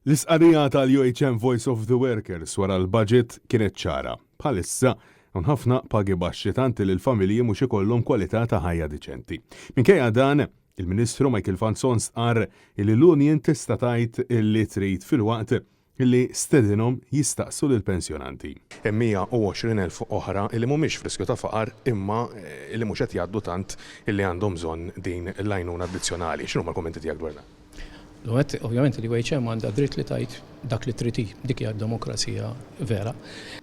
L-istqarrija tal-UHM Voice of the Workers wara l-budget kienet ċara. Bħalissa, hawn ħafna pagi baxxi tant li l-familji mhux ikollhom kwalità ta' ħajja diċenti. Minkejja dan, il-Ministru Michael Falzon stqarr li l-union tista' tgħid li trid filwaqt li stedinhom jistaqsu lill-pensjonanti. Hemm 120,000 oħra li mhumiex f'riskju ta' faqar imma li mhux qed jgħaddu tant li għandhom bżonn din l-għajnuna addizzjonali. X'inhuma l-kummenti tiegħek dwar dan? L-ewwel nett, ovvjament l-UHM għandha dritt li tgħid dak li trid hi, dik hija d-demokrazija vera.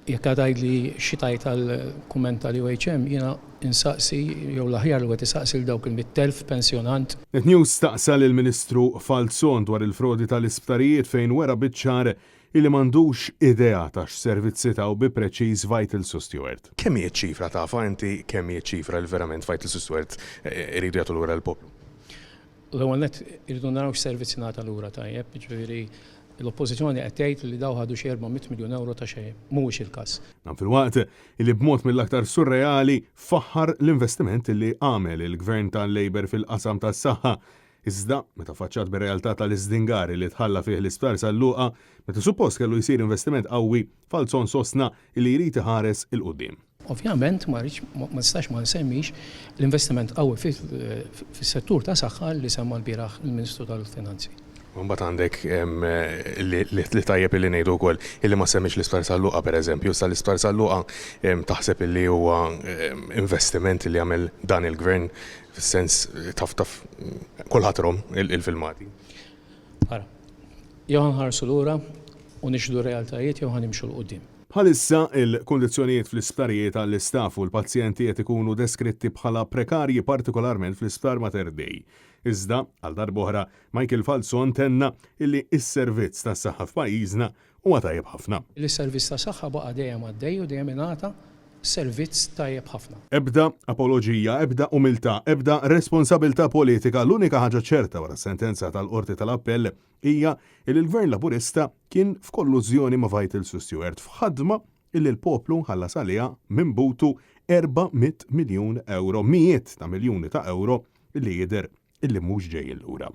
Jekk qed tgħidli xi tgħid għall-kumment tal-UHM, jiena insaqsi, jew l-aħjar li wieħed isaqsi lil dawk il-100,000 pensjonant. Net News staqsa lill-Ministru Falzon dwar il-frodi tal-isptarijiet fejn wera biċ-ċar illi m'għandux idea ta' x'servizzi taw bi preċiż Vitals u Steward. Kemm hi ċ-ċifra, tafha inti kemm hi ċ-ċifra li verament Vitals u Steward iridu jagħtu lura lill-poplu? L-ewwel nett irridu naraw x'servizz ingħata lura tajjeb, jiġifieri l-Oppożizzjoni qed tgħid li dawn ħadu xi 400 miljun ewro ta' xejn. Mhuwiex il-każ. Dan filwaqt li b'mod mill-aktar surreali faħħar l-investiment li għamel il-Gvern tal-Labour fil-qasam tas-saħħa. Iżda, meta faċċat bir-realtà tal-iżdingar li tħalla fih l-Isptar San Luqa, meta suppost kellu jsir investiment qawwi, Falzon sostna li jrid iħares 'il quddiem. Ovvjament ma rridx ma nistax ma nsemmix l-investiment qawwi fis-settur ta' saħħa li semma lbieraħ il-Ministru tal-Finanzi. U mbagħad għandek li tajjeb illi ngħidu wkoll illi ma semmiex l-Isptar San Luqa pereżempju. Issa l-Isptar San Luqa taħseb illi huwa investiment li għamel dan il-Gvern fis-sens taf taf kulħadd rom il-filmati. Ara, jew ħa nħarsu lura u nixhdu r-realtajiet jew ħa nimxu 'l quddiem. Bħalissa, il-kundizzjonijiet fl-isptarijiet għall-istaff u l-pazjenti qed ikunu deskritti bħala prekarji partikolarment fl-Isptar Mater Dei. Iżda, għal darb'oħra, Michael Falzon tenna illi s-servizz tas-saħħa f'pajjiżna huwa tajjeb ħafna. Li s-servizz ta' saħħa baqa' dejjem għaddej u dejjem ingħata servizz tajjeb ħafna. Ebda apoloġija, ebda umiltà, ebda responsabilità politika, l-unika ħaġa ċerta wara s-sentenza tal-Qorti tal-Appell hija li l-Gvern Laburista kien f'kollużjoni ma' Vitals u Steward f'ħadma illi l-poplu ħallas għaliha minn butu 400 miljun ewro, mijiet ta' miljuni ta' ewro li jidher illi mhux ġejjin lura.